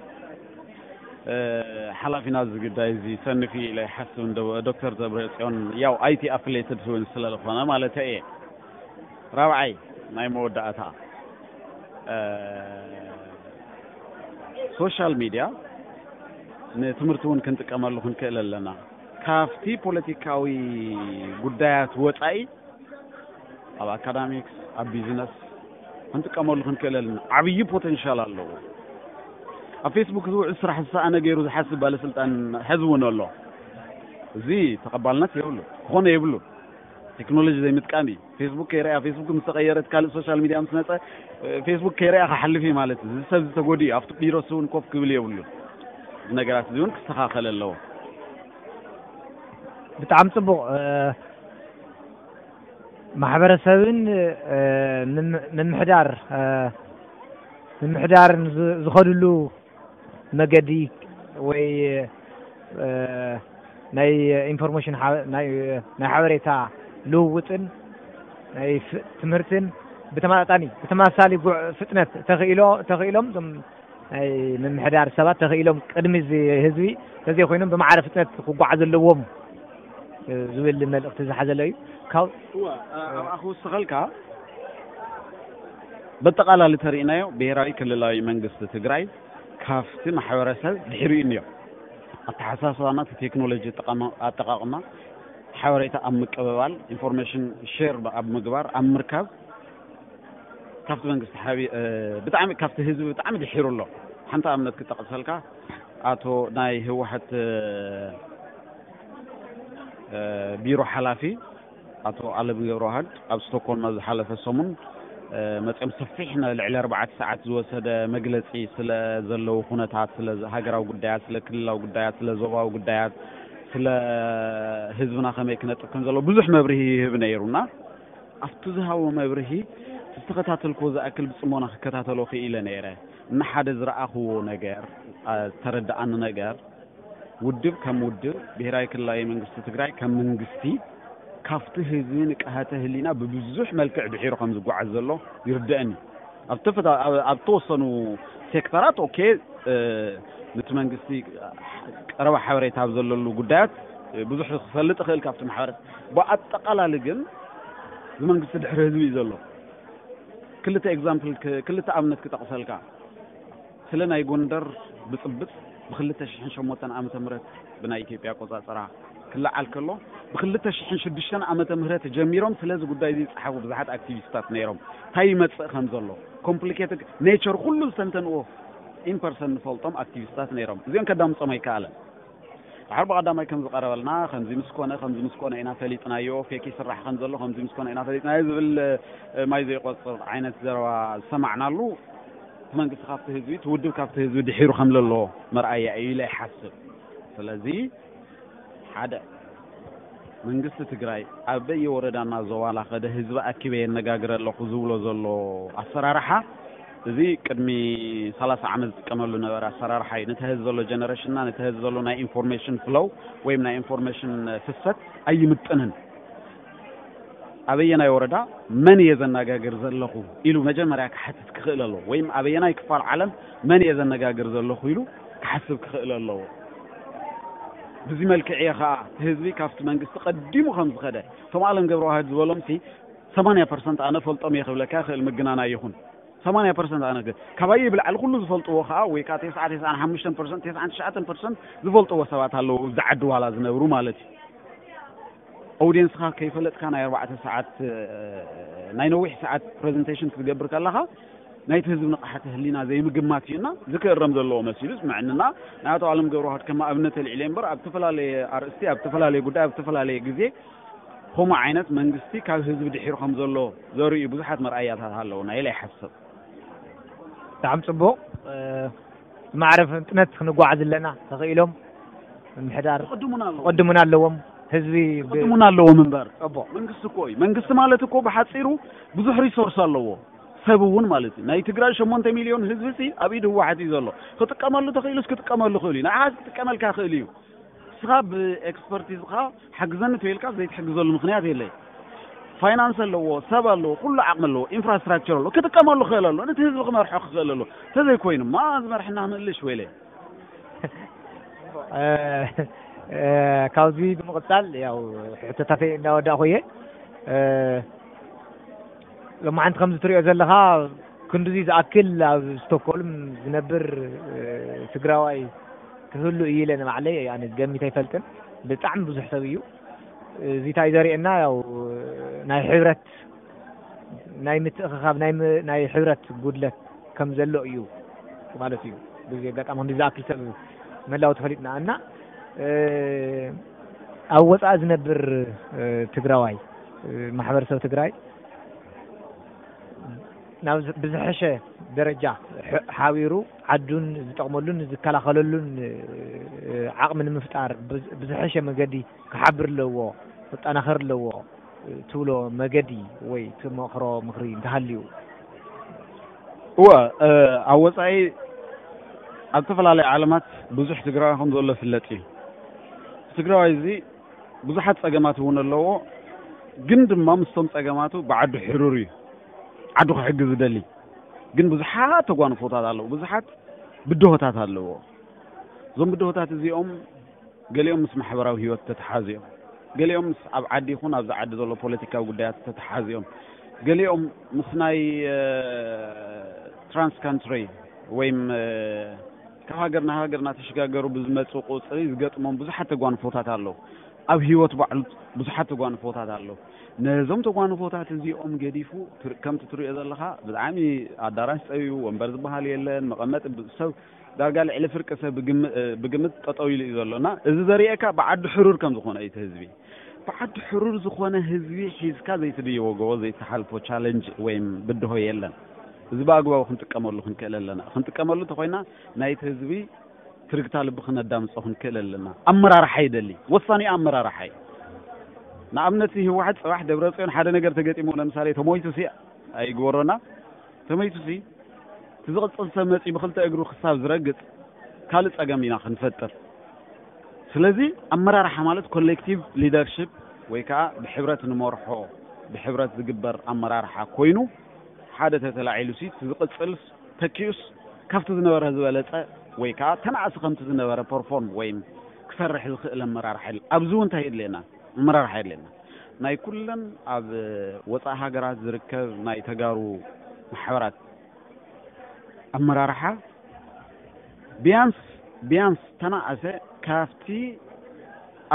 ሓላፊና እዚ ጉዳይ እዚ ሰንፊ ኢለ ይሓስብ። እንደ ዶክተር ደብረ ጽዮን ያው ኣይቲ ኣፍሌትድ እውን ስለዝኾነ ማለት እየ። ራብዓይ ናይ መወዳእታ ሶሻል ሚድያ ንትምህርቲ እውን ክንጥቀመሉ ክንክእል ኣለና። ካብቲ ፖለቲካዊ ጉዳያት ወፃኢ ኣብ ኣካዳሚክስ፣ ኣብ ቢዝነስ ክንጥቀመሉ ክንክእል ኣለና። ዓብዪ ፖቴንሻል ኣለዎ። ኣብ ፌስቡክ ዝውዕል ስራሕ ዝሰኣነ ገይሩ ዝሓስብ ባለስልጣን ሕዚ እውን ኣሎ። እዚ ተቐባልነት የብሉ፣ ክኾነ የብሉ። ቴክኖሎጂ ዘይምጥቃም እዩ። ፌስቡክ ከይረኣ፣ ፌስቡክ ምስ ተቐየረት ካልእ ሶሻል ሚድያ ምስ መፀ ፌስቡክ ከይረኣ ክሓልፍ እዩ ማለት እዩ። እዚ ሰብ ዝተጎዲ እዩ። ኣብቲ ቢሮ እውን ኮፍ ክብል የብሉን። እዚ ነገራት እዚ እውን ክስተኻኸል ኣለዎ። ብጣዕሚ ፅቡቕ። ማሕበረሰብን ምምሕዳር ምምሕዳርን ዝኸድሉ መገዲ ወይ ናይ ኢንፎርሜሽን ናይ ሓበሬታ ልውውጥን ናይ ትምህርትን ብተመጣጣኒ ብተመሳሳሊ ፍጥነት ተኽኢሎም ናይ ምምሕዳር ሰባት ተኽኢሎም ቅድሚ ህዝቢ ተዘይኮይኖም ብማዕረ ፍጥነት ክጓዓዝ ኣለዎም ዝብል መልእኽቲ ዝሓዘለ እዩ። ካብ ኣብኣ ክውስኸልካ በጠቓላሊ ተሪእናዮ ብሄራዊ ክልላዊ መንግስቲ ትግራይ ካብቲ ማሕበረሰብ ድሕሪኡ እኒኦ። ኣተሓሳስባና እቲ ቴክኖሎጂ ኣጠቓቕማ ሓበሬታ ኣብ ምቅብባል ኢንፎርሜሽን ሼር ኣብ ምግባር ኣብ ምርካብ ካብቲ መንግስቲ ሓቢ ብጣዕሚ ካብቲ ህዝቢ ብጣዕሚ ድሒሩ ኣሎ። ሓንቲ ኣብነት ክጠቕሰልካ ኣቶ ናይ ህወሓት ቢሮ ሓላፊ ኣቶ ኣለሙ ገብረዋህድ ኣብ ስቶኮልም ኣብ ዝሓለፈ ሰሙን መፅኦም ሰፊሕ ልዕሊ ኣርባዕተ ሰዓት ዝወሰደ መግለፂ ስለ ዘለዉ ኩነታት፣ ስለ ሃገራዊ ጉዳያት፣ ስለ ክልላዊ ጉዳያት፣ ስለ ዞባዊ ጉዳያት፣ ስለ ህዝብና ከመይ ክነጥፍ ከም ዘለዎ ብዙሕ መብርሂ ይህብ ነይሩና ኣብቲ ዝሃቦ መብርሂ ዝተኸታተልክዎ ዝኣክል ብፅሞና ክከታተሎ ክኢለ ነይረ። እና ሓደ ዝረኣኽዎ ነገር ዝተረዳኣኒ ነገር ውድብ ከም ውድብ ብሄራዊ ክልላዊ መንግስቲ ትግራይ ከም መንግስቲ ካብቲ ህዝቢ ንቅሃተ ህሊና ብብዙሕ መልክዕ ድሒሩ ከም ዝጓዓዝ ዘሎ ይርደአኒ። ኣብ ተወሰኑ ሴክተራት ኦኬ ነቲ መንግስቲ ቀረባ ሓበሬታ ኣብ ዘለሉ ጉዳያት ብዙሕ ክፈልጥ እኽእል ካብቲ ማሕበረት ብኣጠቃላሊ ግን ብመንግስቲ ድሕሪ ህዝቢ እዩ ዘሎ። ክልተ ኤግዛምፕል ክልተ ኣብነት ክጠቕሰልካ ስለ ናይ ጎንደር ብፅብፅ ብክልተ ሽሕን ሸሞንተን ዓመተ ምህረት ብናይ ኢትዮጵያ ኣቆፃፅራ ክለዓል ከሎ ብክልተ ሽሕን ሽዱሽተን ዓመተ ምህረት ጀሚሮም ስለዚ ጉዳይ እዚ ዝፀሓፉ ብዙሓት ኣክቲቪስታት ነይሮም። እንታይ ይመፅእ ከም ዘሎ ኮምፕሊኬትድ ኔቸር ኩሉ ዝተንተንዎ ኢን ፐርሰን ንፈልጦም ኣክቲቪስታት ነይሮም። እዚኦም ከዳምፆም ኣይከኣለን። ድሓር ብቐዳማይ ከም ዝቐረበልና ከምዚ ምስ ኮነ ከምዚ ምስ ኮነ ኢና ፈሊጥናዮ፣ ፌክ ይስራሕ ከም ዘሎ ከምዚ ምስ ኮነ ኢና ፈሊጥናዮ ዝብል ማይ ዘይቆፅር ዓይነት ዘረባ ዝሰማዕናሉ እቲ መንግስቲ ካብቲ ህዝቢ እቲ ውድብ ካብቲ ህዝቢ ድሒሩ ከም ዘሎ መርኣያ እዩ ኢለ ይሓስብ። ስለዚ ሓደ፣ መንግስቲ ትግራይ ኣብ በየወረዳና ዞባ ላኸደ ህዝቢ ኣኪበ የነጋግር ኣለኹ ዝብሎ ዘሎ ኣሰራርሓ፣ እዚ ቅድሚ ሰላሳ ዓመት ዝጥቀመሉ ነበረ ኣሰራርሓ እዩ። ነቲ ህዝቢ ዘሎ ጀነሬሽንና ነቲ ህዝቢ ዘሎ ናይ ኢንፎርሜሽን ፍሎው ወይም ናይ ኢንፎርሜሽን ፍሰት ኣይምጥንን። ኣበየናይ ወረዳ መን እየ ዘነጋግር ዘለኹ ኢሉ መጀመርያ ክሓትት ክኽእል ኣለዎ። ወይም ኣበየናይ ክፋል ዓለም መን እየ ዘነጋግር ዘለኹ ኢሉ ክሓስብ ክኽእል ኣለዎ። ብዚ መልክዕ እየ ኸዓ እቲ ህዝቢ ካብቲ መንግስቲ ቀዲሙ ከም ዝኸደ፣ እቶም ኣለም ገብረዋህድ ዝበሎም ሲ ሰማንያ ፐርሰንት ኣነ ፈልጦም እየ ክብለካ ይኽእል፣ ምግናና ይኹን ሰማንያ ፐርሰንት ኣነ ግን ካባየ ብላዕሊ ኩሉ ዝፈልጥዎ ከዓ ወይ ከዓ ተስዓ ተስዓን ሓሙሽተን ፐርሰንት፣ ተስዓን ትሽዓተን ፐርሰንት ዝፈልጥዎ ሰባት ኣለዉ፣ ኣብዚ ዓዲ ዋላ ዝነብሩ ማለት እዩ። ኦዲየንስኻ ከይፈለጥካ ናይ ኣርባዕተ ሰዓት ናይ ነዊሕ ሰዓት ፕሬዘንቴሽን ክትገብር ከለኻ ናይቲ ህዝቢ ንቕሓተ ህሊና ዘይምግማት እዩና ዝክእረም ዘለዎ መሲሉ ስምዕንና። ናይ ኣቶ ኣለም ገብረዋህድ ከም ኣብነት ኣልዒለ እምበር ኣብ ዝተፈላለየ ኣርእስቲ ኣብ ዝተፈላለየ ጉዳይ ኣብ ዝተፈላለየ ግዜ ከምኡ ዓይነት መንግስቲ ካብ ህዝቢ ድሒሩ ከም ዘሎ ዘርእዩ ብዙሓት መርኣያታት ኣለዉ ናይ ኢለ ይሓስብ። ብጣዕሚ ፅቡቕ። ማዕረ ፍጥነት ክንጓዓዝ ኣለና ተኽኢሎም ምሕዳር ይቕድሙና ኣለዉ ቅድሙና ኣለዎም። ህዝቢ ይቕድሙና ኣለዎም እምበር ፅቡቕ መንግስቲ እኮ እዩ። መንግስቲ ማለት እኮ ብሓፂሩ ብዙሕ ሪሶርስ ኣለዎ፣ ሰብ እውን ማለት እዩ። ናይ ትግራይ ሸሞንተ ሚልዮን ህዝቢ ሲ ኣብ ኢድ ህወሓት እዩ ዘሎ። ክጥቀመሉ ተኽኢሉስ ክጥቀመሉ ክእል እዩ። ንዓኻ ክጥቀመልካ ክእል እዩ። ንስኻ ብኤክስፐርቲዝኻ ሓግዘኒ ተይልካ ዘይትሕግዘሉ ምኽንያት የለይ። ፋይናንስ ኣለዎ፣ ሰብ ኣለዎ፣ ኩሉ ዓቕሚ ኣለዎ፣ ኢንፍራስትራክቸር ኣለዎ፣ ክጥቀመሉ ክእል ኣሎ፣ ነቲ ህዝቢ ክመርሖ ክኽእል ኣሎ። ተዘይኮይኑማ ዝመርሕና ክንእልሽ ወይለ ካብዚ ብምቕፃል ያው ሕቶታተይ እንዳወዳእኹ እየ። ሎማዓንቲ ከምዚ ትሪኦ ዘለኻ ክንድዚ ዝኣክል ኣብ ስቶክሆልም ዝነብር ትግራዋይ ክህሉ እዩ ኢለ ንባዕለይ ኣነ ገሚት ኣይፈልጥን። ብጣዕሚ ብዙሕ ሰብ እዩ። እዚ እንታይ ዘርእየና ያው ናይ ሕብረት ናይ ምትእኽኻብ ናይ ም- ናይ ሕብረት ጉድለት ከም ዘሎ እዩ ማለት እዩ። ብዚ ኣጋጣሚ ክንዲ ዝኣክል ሰብ ምህላው ተፈሊጥና እና ኣብ ወፃኢ ዝነብር ትግራዋይ ማሕበረሰብ ትግራይ ናብ ብዝሐሸ ደረጃ ሓቢሩ ዓዱን ዝጠቕመሉን ዝከላኸለሉን ዓቕሚ ንምፍጣር ብዝሐሸ መገዲ ክሓብር ኣለዎ፣ ክጠናኸር ኣለዎ ትብሎ መገዲ ወይ ትመኽሮ ምኽሪ እንተሃልዩ? እወ ኣብ ወፃኢ ኣብ ዝተፈላለዩ ዓለማት ብዙሕ ትግራዋይ ከም ዘሎ ይፍለጥ እዩ። ትግራዋይ እዚ ብዙሓት ፀገማት እውን ኣለዎ። ግን ድማ ምስቶም ፀገማቱ ብዓዱ ሕሩር እዩ። ዓዱ ክሕግዝ ዝደሊ ግን ብዙሓት ተጓንፎታት ኣለዎ። ብዙሓት ብድሆታት ኣለዎ። እዞም ብድሆታት እዚኦም ገሊኦም ምስ ማሕበራዊ ህይወት ተተሓዙ እዮም። ገሊኦም ምስ ኣብ ዓዲ ይኹን ኣብዚ ዓዲ ዘሎ ፖለቲካዊ ጉዳያት ተተሓዙ እዮም። ገሊኦም ምስ ናይ ትራንስ ካንትሪ ወይም ካብ ሃገር ናብ ሃገር እናተሸጋገሩ ብዝመፁ ቁፅሪ ዝገጥሞም ብዙሓት ተጓንፎታት ኣለዉ። ኣብ ህይወት ባዕሉ ብዙሓት ተጓንፎታት ኣለዉ። ነዞም ተጓንፎታት እዚኦም ገዲፉ ከምቲ ትሪኦ ዘለኻ ብጣዕሚ ኣዳራሽ ፀቢቡ ወንበር ዝበሃል የለን መቐመጢ ሰብ ዳርጋ ልዕሊ ፍርቂ ሰብ ብግምት ጠጠው ኢሉ እዩ ዘሎ እና እዚ ዘርእየካ ብዓዲ ሕሩር ከም ዝኾነ እዩ እቲ ህዝቢ። ብዓዲ ሕሩር ዝኾነ ህዝቢ ሒዝካ ዘይትድይቦ ጎቦ ዘይትሓልፎ ቻለንጅ ወይም ብድሆ የለን። እዚ ብኣግባቡ ክንጥቀመሉ ክንክእል ኣለና። ክንጥቀመሉ እንተኾይና ናይቲ ህዝቢ ትርግታ ልቢ ክነዳምፆ ክንክእል ኣለና። ኣመራርሓ ይደሊ። ወሳኒ ኣመራርሓ እዩ። ንኣብነት ህወሓት ፅባሕ ደብረፅዮን ሓደ ነገር ተገጢሙ ለምሳሌ ተሞይቱ ሲ ኣይግበሮና ተመይቱ ሲ እቲ ዝቕፅል ሰብ መፂ ብክልተ እግሩ ክሳብ ዝረግፅ ካልእ ፀገም ኢና ክንፈጥር። ስለዚ ኣመራርሓ ማለት ኮሌክቲቭ ሊደርሽፕ ወይ ከዓ ብሕብረት ንመርሖ ብሕብረት ዝግበር ኣመራርሓ ኮይኑ ሓደ ተተላዒሉ ሲ እቲ ዝቕፅል ተኪኡስ ካብቲ ዝነበረ ዝበለፀ ወይ ከዓ ተናእሲ ከምቲ ዝነበረ ፐርፎርም ወይም ክሰርሕ ዝኽእል ኣመራርሓ የለን። ኣብዚ እውን እንታይ የድልየና? ኣመራርሓ የድልየና። ናይ ኩለን ኣብ ወፃኢ ሃገራት ዝርከብ ናይ ተጋሩ ማሕበራት ኣመራርሓ ቢያንስ ቢያንስ ተናእሰ ካብቲ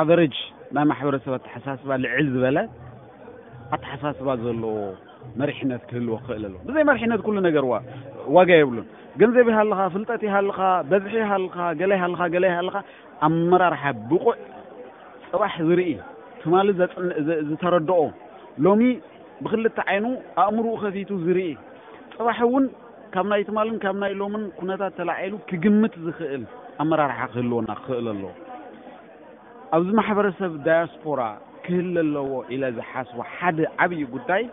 ኣቨሬጅ ናይ ማሕበረሰብ ኣተሓሳስባ ልዕል ዝበለ ኣተሓሳስባ ዘለዎ መሪሕነት ክህልዎ ክኽእል ኣለዎ። ብዘይ መሪሕነት ኩሉ ነገር ዋጋ የብሉን። ገንዘብ ይሃልኻ፣ ፍልጠት ይሃልኻ፣ በዝሒ ይሃልኻ፣ ገለ ይሃልኻ፣ ገለ ይሃልኻ፣ ኣመራርሓ ብቑዕ ፅባሕ ዝርኢ ትማሊ ዝተረድኦ ሎሚ ብክልተ ዓይኑ ኣእምርኡ ከፊቱ ዝርኢ ፅባሕ እውን ካብ ናይ ትማልን ካብ ናይ ሎምን ኩነታት ተላዒሉ ክግምት ዝኽእል ኣመራርሓ ክህልወና ክኽእል ኣለዎ። ኣብዚ ማሕበረሰብ ዳያስፖራ ክህለ ኣለዎ ኢለ ዝሓስቦ ሓደ ዓብዪ ጉዳይ፣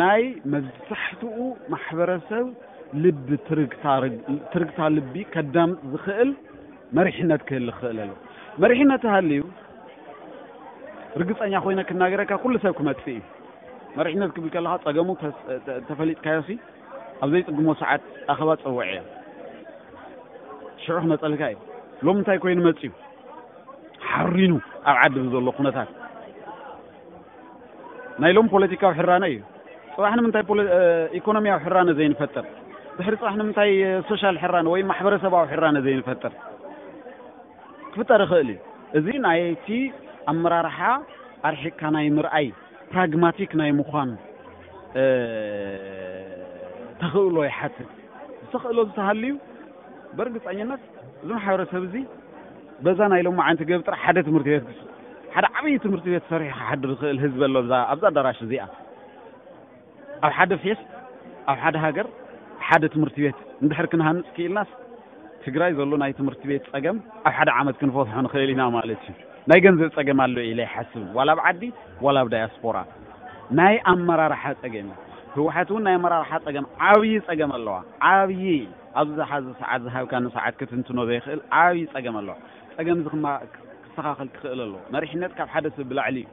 ናይ መብዛሕትኡ ማሕበረሰብ ልቢ ትርግታ ርግ-፣ ትርግታ ልቢ ከዳምፅ ዝኽእል መሪሕነት ክህል ክኽእል ኣሎ። መሪሕነት ሃልዩ፣ ርግፀኛ ኮይነ ክናገረካ፣ ኩሉ ሰብ ክመፅእ እዩ። መሪሕነት ክብል ከለኻ፣ ፀገሙ ተስ-፣ ተ-፣ ተፈሊጥካዮሲ፣ ኣብ ዘይፅግሞ ሰዓት ኣኸባ ፀውዕ እያ። ሽዑ ክመፀልካ እዩ። ሎም እንታይ ኮይኑ መፅዩ? ሓሪኑ ኣብ ዓዲ ብዘሎ ኩነታት። ናይ ሎም ፖለቲካዊ ሕራነ እዩ። ፅባሕ ንምንታይ ፖለ-፣ እ፣ ኢኮኖሚያዊ ሕራነ ዘይንፈጥር? ድሕሪ ፅባሕ ንምንታይ፣ እ፣ ሶሻል ሕራነ ወይ ማሕበረሰባዊ ሕራነ ዘይንፈጥር? ክፍጠር ይኽእል እዩ። እዚ ናይቲ ኣመራርሓ ኣርሒቕካ ናይ ምርኣይ፣ ፕራግማቲክ ናይ ምዃን፣ እ፣ ተኽእሎ ይሓትት። ዝተኽእሎ ዝተሃልዩ፣ በርግፀኝነት እዚ ማሕበረሰብ እዚ በዛ ናይ ሎማዓንቲ ገብ ጥራሕ ሓደ ትምህርቲ ቤት፣ ሓደ ዓብዪ ትምህርቲ ቤት ሰሪሑ ክሓድር ዝኽእል ህዝቢ ኣሎ ኣብዛ፣ ኣብዛ ኣዳራሽ እዚኣ። ኣብ ሓደ ፌስት፣ ኣብ ሓደ ሃገር ሓደ ትምህርቲ ቤት እንድሕር ክንሃንፅ ክኢልናስ፣ ትግራይ ዘሎ ናይ ትምህርቲ ቤት ፀገም ኣብ ሓደ ዓመት ክንፈትሖ ንኽእል ኢና ማለት እዩ። ናይ ገንዘብ ፀገም ኣሎ ኢለ ኣይሓስብን፣ ዋላ ኣብ ዓዲ ዋላ ኣብ ዳያስፖራ። ናይ ኣመራርሓ ፀገም እዩ። ህወሓት እውን ናይ ኣመራርሓ ፀገም፣ ዓብዪ ፀገም ኣለዋ። ዓብዪ፣ ኣብዚ ዝሓዚ ሰዓት ዝሃብካኒ ሰዓት ክትንትኖ ዘይኽእል ዓብዪ ፀገም ኣለዋ። ፀገም እዚ ክማ-፣ ክስተኻኸል ክኽእል ኣለዎ። መሪሕነት ካብ ሓደ ሰብ ብላዕሊ እዩ።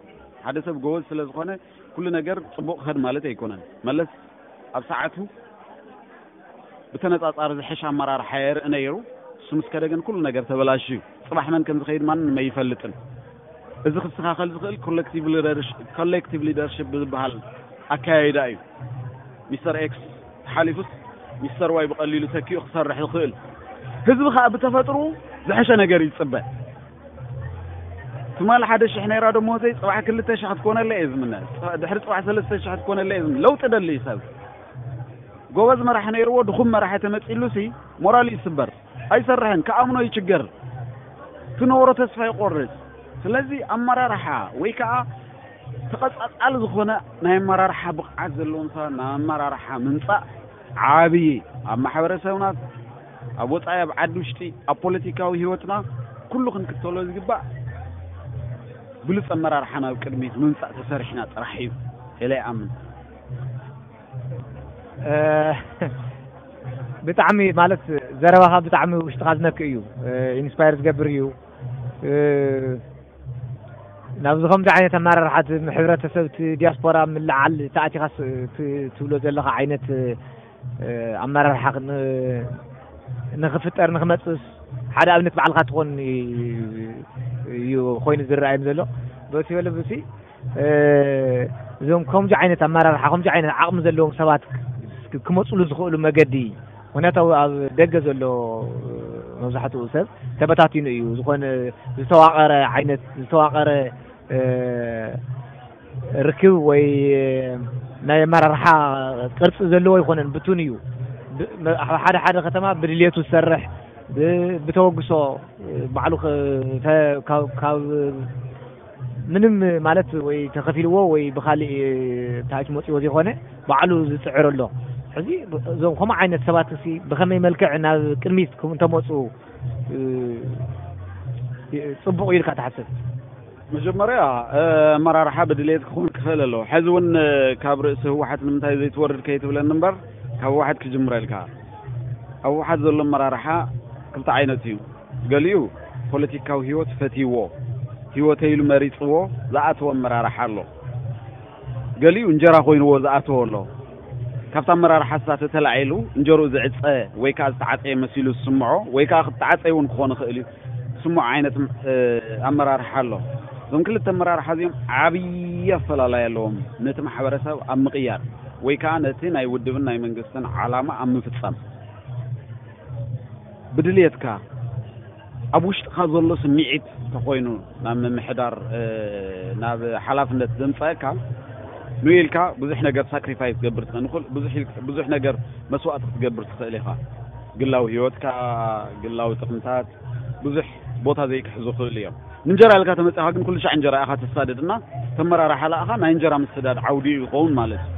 ሓደ ሰብ ጎበዝ ስለ ዝኾነ ኩሉ ነገር ፅቡቕ ክኸድ ማለት ኣይኮነን። መለስ ኣብ ሰዓቱ ብተነፃፃሪ ዝሐሽ ኣመራርሓ የርኢ ነይሩ። እሱ ምስ ከደ ግን ኩሉ ነገር ተበላሽዩ። ፅባሕ መን ከም ዝኸይድ ማንም ኣይፈልጥን። እዚ ክስተኻኸል ዝኽእል ኮሌክቲቭ ሊደርሽ-፣ ኮሌክቲቭ ሊደርሽፕ ብዝበሃል ኣካያይዳ እዩ። ሚስተር ኤክስ ተሓሊፉስ ሚስተር ዋይ ብቐሊሉ ተኪኡ ክሰርሕ ይኽእል። ህዝቢ ኸኣ ብተፈጥሩ ዝሐሸ ነገር ይጽበ። ትማል ሓደ ሽሕ ነይራ ደሞዘይ፣ ጽባሕ ክልተ ሽሕ ክትኮነለይ እየ ዝምነ። ጽ-፣ ድሕሪ ጽባሕ ሰለስተ ሽሕ ክትኮነለይ እየ ዝምነ። ለውጢ ደሊ እዩ ሰብ። ጎበዝ መራሒ ነይርዎ፣ ድኹም መራሒ ተመጺሉሲ ሞራሉ ይስበር። ኣይሰርሕን፣ ክኣምኖ ይችገር። ትነብሮ ተስፋ ይቆርጽ። ስለዚ ኣመራርሓ ወይ ከኣ ተቐጻጻሊ ዝኾነ ናይ ኣመራርሓ ብቕዓት ዘለዎም ሰባት ናብ ኣመራርሓ ምምጻእ ዓብዪ፣ ኣብ ማሕበረሰብና፣ ኣብ ወጻኢ፣ ኣብ ዓዲ ውሽጢ፣ ኣብ ፖለቲካዊ ህይወትና ኩሉ ክንክተሎ ዝግባእ ብሉጽ ኣመራርሓ ናብ ቅድሚት ምምጻእ ተሰሪሕና ጥራሕ እዩ ኢለ ይኣምን። እ፣ ብጣዕሚ ማለት ዘረባኻ ብጣዕሚ ውሽጥኻ ዝነክእ እዩ። እ፣ ኢንስፓየር ዝገብር እዩ። እ፣ ናብዚ ከምዚ ዓይነት ኣመራርሓ እቲ ሕብረተሰብ እቲ ዲያስፖራ ምልዓል እቲ ኣቲኻስ ት-፣ ትብሎ ዘለኻ ዓይነት፣ እ፣ ኣመራርሓ ን-፣ ንኽፍጠር ንኽመፅስ ሓደ ኣብነት ባዕልኻ ትኾን እዩ ኮይኑ ዝረኣየኒ ዘሎ። በቲ በለ ብሲ እ፣ እዞም ከምዚ ዓይነት ኣመራርሓ፣ ከምዚ ዓይነት ዓቕሚ ዘለዎም ሰባት ክ-፣ ክመፅሉ ዝኽእሉ መገዲ፣ ምኽንያቱ ኣብ፣ ኣብ ደገ ዘሎ መብዛሕትኡ ሰብ ተበታቲኑ እዩ። ዝኾነ ዝተዋቐረ ዓይነት፣ ዝተዋቐረ፣ እ፣ ርክብ ወይ ናይ ኣመራርሓ ቅርፂ ዘለዎ ኣይኮነን፣ ብቱን እዩ። ብ-፣ መ-፣ ኣብ ሓደ ሓደ ከተማ ብድልየቱ ዝሰርሕ፣ ብ-፣ ብተወግሶ ባዕሉ ክ-፣ ተ-፣ ካብ፣ ካብ ምንም ማለት ወይ ተኸፊልዎ ወይ ብኻሊእ ታች መፂዎ ዘይኮነ ባዕሉ ዝፅዕር ኣሎ። ሕዚ እዞም ከምኡ ዓይነት ሰባት እሲ ብኸመይ መልክዕ ናብ ቅድሚት ክም-፣ እንተመፁ፣ እ፣ ፅቡቕ እዩ ኢልካ ትሓስብ? መጀመርያ፣ እ፣ ኣመራርሓ ብድሌት ክኾን ክኽእል ኣለዎ። ሕዚ እውን፣ እ፣ ካብ ርእሲ ህወሓት ንምንታይ ዘይትወርድ ከይትብለኒ እምበር፣ ካብ ህወሓት ክጅምረልካ። ኣብ ህወሓት ዘሎ ኣመራርሓ ክልተ ዓይነት እዩ። ገሊኡ ፖለቲካዊ ህይወት ፈትይዎ፣ ህይወተ ኢሉ መሪፅዎ ዝኣተወ ኣመራርሓ ኣሎ። ገሊኡ እንጀራ ኮይንዎ ዝኣተወ ኣሎ። ካብቲ ኣመራርሓ ስታ ተተላዒሉ እንጀርኡ ዝዕፀ ወይ ከዓ ዝተዓፀየ መሲሉ ዝስምዖ ወይ ከዓ ክተዓፀይ እውን ክኾን ይኽእል እዩ ዝስምዖ ዓይነት፣ እ፣ ኣመራርሓ ኣሎ። እዞም ክልተ ኣመራርሓ እዚኦም ዓብዪ ኣፈላላይ ኣለዎም ነቲ ማሕበረሰብ ኣብ ምቕያር ወይ ከዓ ነቲ ናይ ውድብን ናይ መንግስትን ዓላማ ኣብ ምፍፃም። ብድልየትካ ኣብ ውሽጥኻ ዘሎ ስምዒት ተኾይኑ ናብ ምምሕዳር፣ እ፣ ናብ ሓላፍነት ዘምፀአካ ንኢልካ ብዙሕ ነገር ሳክሪፋይስ ትገብር ትኽእል፣ ንኹል-፣ ብዙሕ ኢል-፣ ብዙሕ ነገር መስዋእቲ ክትገብር ትኽእል ኢኻ። ግላዊ ህይወትካ፣ ግላዊ ጥቕምታት ብዙሕ ቦታ ዘይክሕዙ ይኽእሉ እዮም። ንእንጀራ ኢልካ ተመፂኻ ግን ኩሉ ሻዕ እንጀራ ኢኻ ተሳድድ እና ተመራርሓ ለኣኻ ናይ እንጀራ ምስዳድ ዓውዲ እዩ ይኸውን ማለት እዩ።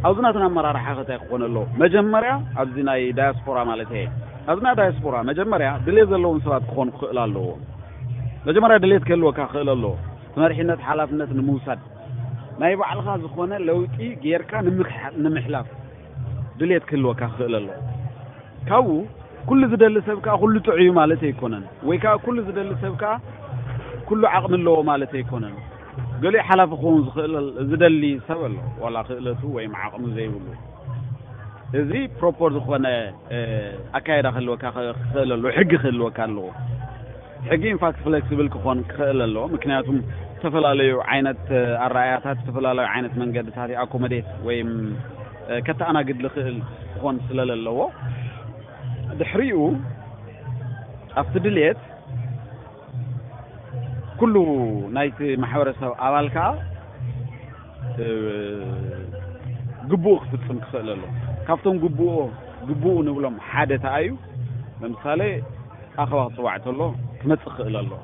ኣብዚ ናትና ኣመራርሓ ከ እንታይ ክኾን ኣለዎ? መጀመርያ ኣብዚ ናይ ዳያስፖራ ማለት እየ። ኣብዚ ናይ ዳያስፖራ መጀመርያ ድሌት ዘለዎም ሰባት ክኾኑ ክኽእል ኣለዎም። መጀመርያ ድሌት ክህልወካ ክኽእል ኣለዎ። እቲ መሪሕነት ሓላፍነት ንምውሳድ ናይ ባዕልኻ ዝኾነ ለውጢ ጌርካ ንምክሓ-፣ ንምሕላፍ ድሌት ክህልወካ ክኽእል ኣለዎ። ካብኡ ኩሉ ዝደሊ ሰብ ከኣ ኩሉ ጥዑይ እዩ ማለት ኣይኮነን፣ ወይ ከኣ ኩሉ ዝደሊ ሰብ ከኣ ኩሉ ዓቕሚ ኣለዎ ማለት ኣይኮነን። ገሊኡ ሓላፊ ክኸውን ዝኽእል ዝደሊ ሰብ ኣሎ፣ ዋላ ክእለቱ ወይም ዓቕሚ ዘይብሉ። እዚ ፕሮፖር ዝኾነ፣ እ፣ ኣካይዳ ክህልወካ ክኽእል ኣለዎ፣ ሕጊ ክህልወካ ኣለዎ። ሕጊ ኢንፋክት ፍሌክሲብል ክኾን ክኽእል ኣለዎ፣ ምክንያቱም ዝተፈላለዩ ዓይነት፣ እ፣ ኣረኣያታት፣ ዝተፈላለዩ ዓይነት መንገድታት ኣኮሞዴት ወይም፣ እ፣ ከተኣናግድ ዝኽእል ክኾን ስለለለዎ፣ ድሕሪኡ ኣብቲ ድሌት ኩሉ ናይቲ ማሕበረሰብ ኣባል ከኣ፣ እ፣ ግቡኡ ክፍጽም ክኽእል ኣለዎ። ካብቶም ግቡኡ፣ ግቡኡ ንብሎም ሓደ ተኣዩ፣ ለምሳሌ ኣኸባ ክጽዋዕ ተሎ ክመጽእ ክኽእል ኣለዎ።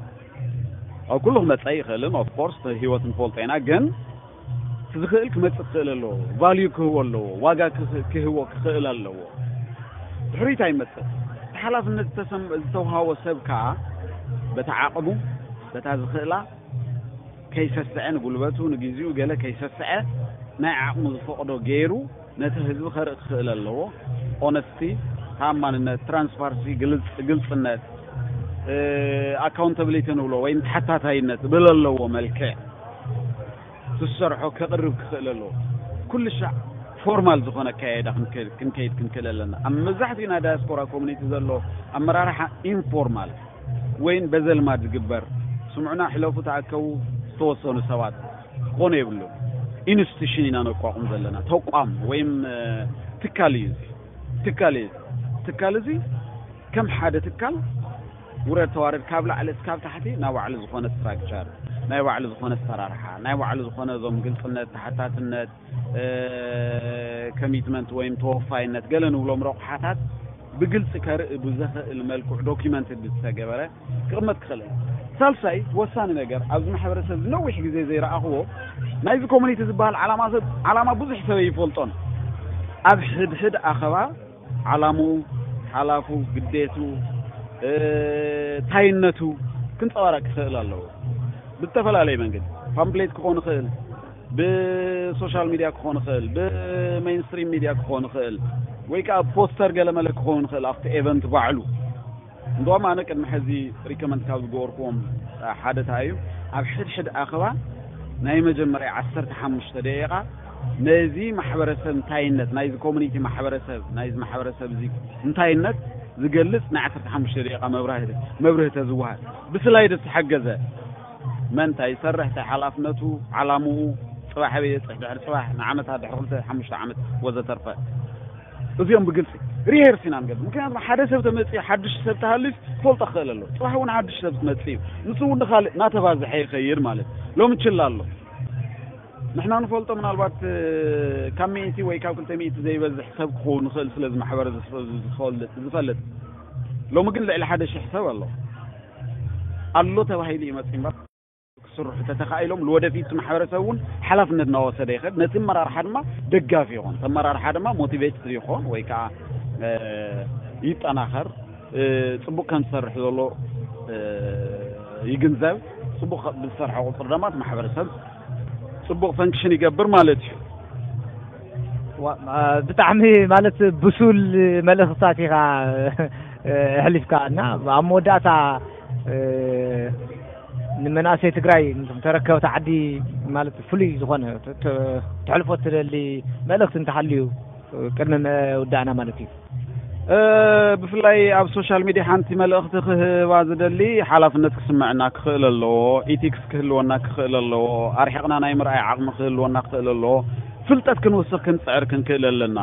ኣብ ኩሉ ክመጽእ ኣይኽእልን፣ ኦፍ ኮርስ፣ ህይወት ንፈልጦ ኢና፣ ግን እቲ ዝኽእል ክመጽእ ክኽእል ኣለዎ። ቫልዩ ክህቦ ኣለዎ። ዋጋ ክህ-፣ ክህቦ ክኽእል ኣለዎ። ድሕሪት ኣይመጽእ። እቲ ሓላፍነት ዝተሰም-፣ ዝተውሃቦ ሰብ ከኣ በታ ዓቕሙ፣ በታ ዝኽእላ ከይሰስዐ፣ ንጉልበቱ፣ ንግዜኡ ገለ ከይሰስዐ፣ ናይ ዓቕሙ ዝፈቕዶ ገይሩ ነቲ ህዝቢ ከርኢ ክኽእል ኣለዎ። ኦነስቲ፣ ተኣማንነት፣ ትራንስፓረንሲ፣ ግልጽ-፣ ግልጽነት፣ እ፣ ኣካውንታብሊቲ ንብሎ ወይም ተሓታታይነት ብለለዎ መልክዕ ዝሰርሖ ከቕርብ ክኽእል ኣለዎ። ኩሉ ሻዕ ፎርማል ዝኾነ ኣካያይዳ ክንከ-፣ ክንከይድ ክንክእል ኣለና። ኣብ መብዛሕትኡ ናይ ዳያስፖራ ኮሚኒቲ ዘሎ ኣመራርሓ ኢንፎርማል ወይም በዘልማድ ዝግበር፣ ስምዑና፣ ሕለፉ፣ ተኣከቡ፣ ዝተወሰኑ ሰባት ክኾኑ የብሉን። ኢንስቲቱሽን ኢና ነቋቁም ዘለና፣ ተቋም ወይም፣ እ፣ ትካል እዩ እዚ። ትካል እዩ። ትካል እዚ ከም ሓደ ትካል ውረድ ተዋረድ፣ ካብ ላዕሊ እስካብ ታሕቲ ናይ ባዕሉ ዝኾነ ስትራክቸር፣ ናይ ባዕሉ ዝኾነ ኣሰራርሓ፣ ናይ ባዕሉ ዝኾነ እዞም ግልጽነት፣ ተሓታትነት፣ እ፣ ኮሚትመንት ወይም ተወፋይነት ገለ ንብሎም ረቑሓታት ብግልጺ ከርኢ ብዘኽእል መልክዑ ዶኪመንት ዝተገበረ ክቕመጥ ክኽእል እዩ። ሳልሳይ ወሳኒ ነገር ኣብዚ ማሕበረሰብ እዚ ነዊሕ ግዜ ዘይረኣኽዎ ናይዚ ኮሚኒቲ ዝበሃል ዓላማ ሰብ፣ ዓላማ ብዙሕ ሰብ ኣይፈልጦን። ኣብ ሕድሕድ ኣኸባ ዓላምኡ፣ ሓላፉ፣ ግዴቱ፣ እ፣ ታይነቱ ክንጸባረቕ ክኽእል ኣለዎ። ብዝተፈላለየ መንገዲ ፓምፕሌት ክኾን ይኽእል፣ ብሶሻል ሚድያ ክኾን ይኽእል፣ ብሜይንስትሪም ሚድያ ክኾን ይኽእል፣ ወይ ከኣ ፖስተር ገለመለ ክኸውን ይኽእል ኣብቲ ኤቨንት ባዕሉ። እንደውም ኣነ ቅድሚ ሕዚ ሪኮመንድ ካብ ዝገበርኩዎም ሓደ እንታይ እዩ፣ ኣብ ሕድሕድ ኣኸባ ናይ መጀመርያ ዓሰርተ ሓሙሽተ ደቂቓ ነዚ ማሕበረሰብ እንታይነት፣ ናይዚ ኮሚኒቲ ማሕበረሰብ፣ ናይዚ ማሕበረሰብ እዚ እንታይነት ዝገልጽ ናይ ዓሰርተ ሓሙሽተ ደቂቓ መብራህቲ፣ መብርሂ ተዝወሃብ፣ ብስላይድ ዝተሓገዘ፣ መን እንታይ ይሰርሕ፣ እንታይ ሓላፍነቱ፣ ዓላምኡ፣ ጽባሕ ኣበይ የጽሕ፣ ድሕሪ ጽባሕ፣ ንዓመታት፣ ድሕሪ ክልተ ሓሙሽተ ዓመት ወዘተርፈ። እዚኦም ብግልጺ ሪሄርስ ኢና ንገብር። ምክንያቱ ሓደ ሰብ ተመጽዩ፣ ሓድሽ ሰብ ተሃልዩስ ክፈልጦ ክኽእል ኣለዎ። ጽባሕ እውን ሓድሽ ሰብ ክመጽእ እዩ። ንሱ እውን ንኻልእ እናተባዝሐ ይኸይድ ማለት እዩ። ሎሚ ችላ ኣሎ። ንሕና ንፈልጦ ምናልባት፣ እ፣ ካብ ሚእቲ ወይ ካብ ክልተ ሚእቲ ዘይበዝሕ ሰብ ክኸውን ይኽእል፣ ስለዚ ማሕበረ ዝፍ-፣ ዝፈልጥ፣ ዝፈልጥ። ሎሚ ግን ልዕሊ ሓደ ሽሕ ሰብ ኣሎ። ኣሎ ተባሂሉ ይመጽእ እምበር ክስርሑ ተተኻኢሎም ንወደፊት እቲ ማሕበረሰብ እውን ሓላፍነት እናወሰደ ይኸድ። ነቲ ኣመራርሓ ድማ ደጋፊ ይኾን። እቲ ኣመራርሓ ድማ ሞቲቬትድ ይኾን ወይ ከዓ፣ እ፣ ይጠናኸር። እ፣ ጽቡቕ ከም ዝሰርሕ ዘሎ፣ እ፣ ይግንዘብ። ጽቡቕ ከ-፣ ብዝሰርሐ ቁጽሪ ድማ እቲ ማሕበረሰብ ጽቡቕ ፈንክሽን ይገብር ማለት እዩ። ዋ-፣ አ፣ ብጣዕሚ ማለት ብሱል መልእኽትታት ኢኻ፣ እ፣ ኣሕሊፍካ እና ኣብ መወዳእታ፣ እ፣ ንመናእሰይ ትግራይ፣ ንተረከብቲ ዓዲ ማለት ፍሉይ ዝኾነ ተ-፣ ተ-፣ ተሕልፎ ትደሊ መልእኽቲ እንተሃልዩ ቅድሚ ምውዳእና ማለት እዩ። እ፣ ብፍላይ ኣብ ሶሻል ሚድያ ሓንቲ መልእኽቲ ክህባ ዝደሊ፣ ሓላፍነት ክስምዐና ክኽእል ኣለዎ፣ ኢቲክስ ክህልወና ክኽእል ኣለዎ፣ ኣርሒቕና ናይ ምርኣይ ዓቕሚ ክህልወና ክኽእል ኣለዎ። ፍልጠት ክንውስኽ ክንጽዕር ክንክእል ኣለና።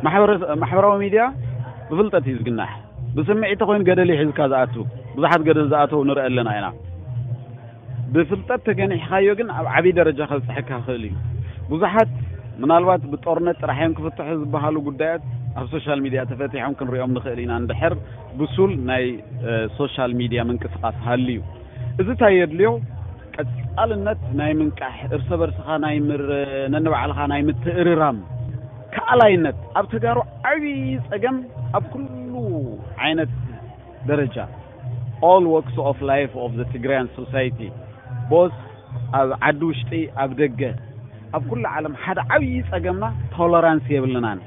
ማሕበረ-፣ ማሕበራዊ ሚድያ ብፍልጠት እዩ ዝግናሕ። ብስምዒት ተኾይኑ ገደል እዩ ሒዝካ ዝኣቱ። ብዙሓት ገደል ዝኣተው ንርኢ ኣለና ኢና። ብፍልጠት ተገኒሕካዮ ግን ኣብ ዓብዪ ደረጃ ከብጽሐካ ይኽእል እዩ። ብዙሓት ምናልባት ብጦርነት ጥራሕ እዮም ክፍትሑ ዝበሃሉ ጉዳያት ኣብ ሶሻል ሚድያ ተፈቲሖም ክንሪኦም ንኽእል ኢና፣ እንድሕር ብሱል ናይ፣ እ፣ ሶሻል ሚድያ ምንቅስቓስ ሃልዩ። እዚ እንታይ የድልዮ? ቀጻልነት ናይ ምንቃሕ፣ እርሰ በርስኻ ናይ ምር-፣ ነንባዕልኻ ናይ ምትእርራም ከኣላይነት። ኣብ ተጋሩ ዓብዪ ጸገም ኣብ ኩሉ ዓይነት ደረጃ all walks of life of the Tigrayan society, both ኣብ ዓዲ ውሽጢ፣ ኣብ ደገ፣ ኣብ ኩሉ ዓለም ሓደ ዓብዪ ጸገምና ቶለራንስ የብልናን።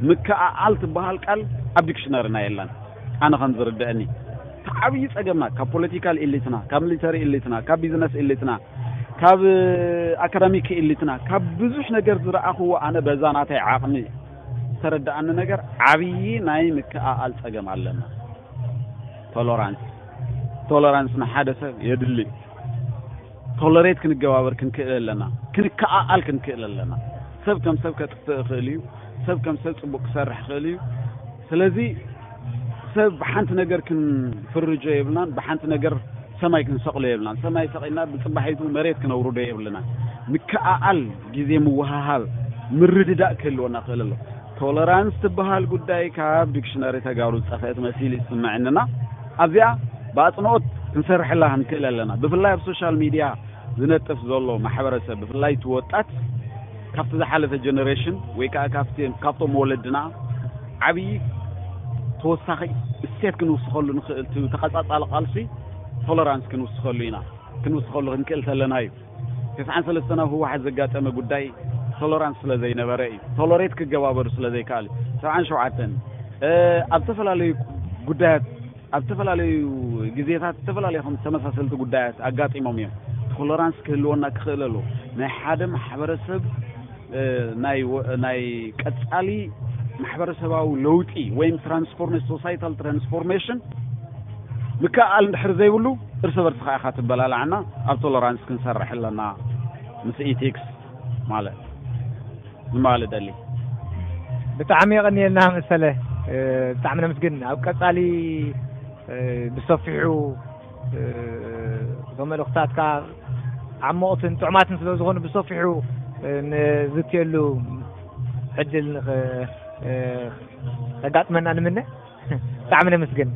ምክእኣል ትበሃል ቃል ኣብ ዲክሽነሪና የላን። ኣነ ከም ዝርድአኒ እቲ ዓብዪ ጸገምና ካብ ፖለቲካል ኢሊትና፣ ካብ ሚሊተሪ ኢሊትና፣ ካብ ቢዝነስ ኢሊትና፣ ካብ ኣካዳሚክ ኢሊትና፣ ካብ ብዙሕ ነገር ዝረኣኽዎ፣ ኣነ በዛ ናተይ ዓቕሚ ዝተረድኣኒ ነገር፣ ዓብዪ ናይ ምክእኣል ጸገም ኣለና። ቶለራንስ ቶለራንስ ንሓደ ሰብ የድሊ። ቶለሬት ክንገባበር ክንክእል ኣለና፣ ክንከኣኣል ክንክእል ኣለና። ሰብ ከም ሰብ ከጥፍእ ይኽእል እዩ። ሰብ ከም ሰብ ጽቡቅ ክሰርሕ ይኽእል እዩ። ስለዚ ሰብ ብሓንቲ ነገር ክንፍርጆ የብልናን፣ ብሓንቲ ነገር ሰማይ ክንሰቕሎ የብልናን። ሰማይ ሰቒልና ብጽባሒቱ መሬት ክነውርዶ የብልናን። ምክኣኣል፣ ግዜ ምውሃሃብ፣ ምርድዳእ ክህልወና ክእል ኣሎ። ቶለራንስ ትበሃል ጉዳይ ካብ ዲክሽነሪ ተጋሩ ዝጠፍአት መሲሉ ይስምዐንና። ኣብዚኣ ብኣጽንኦት ክንሰርሐላ ክንክእል ኣለና። ብፍላይ ኣብ ሶሻል ሚድያ ዝነጥፍ ዘሎ ማሕበረሰብ፣ ብፍላይ እቲ ወጣት ካብቲ ዝሓለፈ ጀነሬሽን ወይ ከዓ ካብቲ፣ ካብቶም ወለድና ዓብዪ ተወሳኺ እሴት ክንውስኸሉ ንኽእል። እቲ ተቐጻጻሊ ቃልሲ ቶለራንስ ክንውስኸሉ ኢና። ክንውስኸሉ ክንክእል ተለና እዩ። ተስዓን ሰለስተን ኣብ ህወሓት ዘጋጠመ ጉዳይ ቶለራንስ ስለ ዘይነበረ እዩ። ቶለሬት ክገባበሩ ስለ ዘይከኣሉ። ሰብዓን ሸውዓተን፣ እ፣ ኣብ ዝተፈላለዩ ጉዳያት፣ ኣብ ዝተፈላለዩ ግዜታት ዝተፈላለዩ ከም ተመሳሰልቲ ጉዳያት ኣጋጢሞም እዮም። ቶለራንስ ክህልወና ክኽእል ኣለዎ። ናይ ሓደ ማሕበረሰብ፣ እ፣ ናይ ወ-፣ ናይ ቀጻሊ ማሕበረሰባዊ ለውጢ ወይም ትራንስፎርሜሽን፣ ሶሳይታል ትራንስፎርሜሽን ምክእኣል እንድሕር ዘይብሉ፣ እርስ በርስ ከዓ ኢኻ ትበላላዕና። ኣብ ቶለራንስ ክንሰርሕ ኣለና ምስ ኢቲክስ ማለት ንምባል እደሊ። ብጣዕሚ የቐንየልና መሰለ፣ እ፣ ብጣዕሚ ነመስግን። ኣብ ቀጻሊ፣ እ፣ ብሰፊሑ፣ እ፣ እቶም መልእኽታትካ ዓሞቕትን ጥዑማትን ስለ ዝኾኑ ብሰፊሑ፣ እ፣ ንዝትየሉ ዕድል ንኸ-፣ እ፣ ከጋጥመና ንምነ። ብጣዕሚ ነመስግን።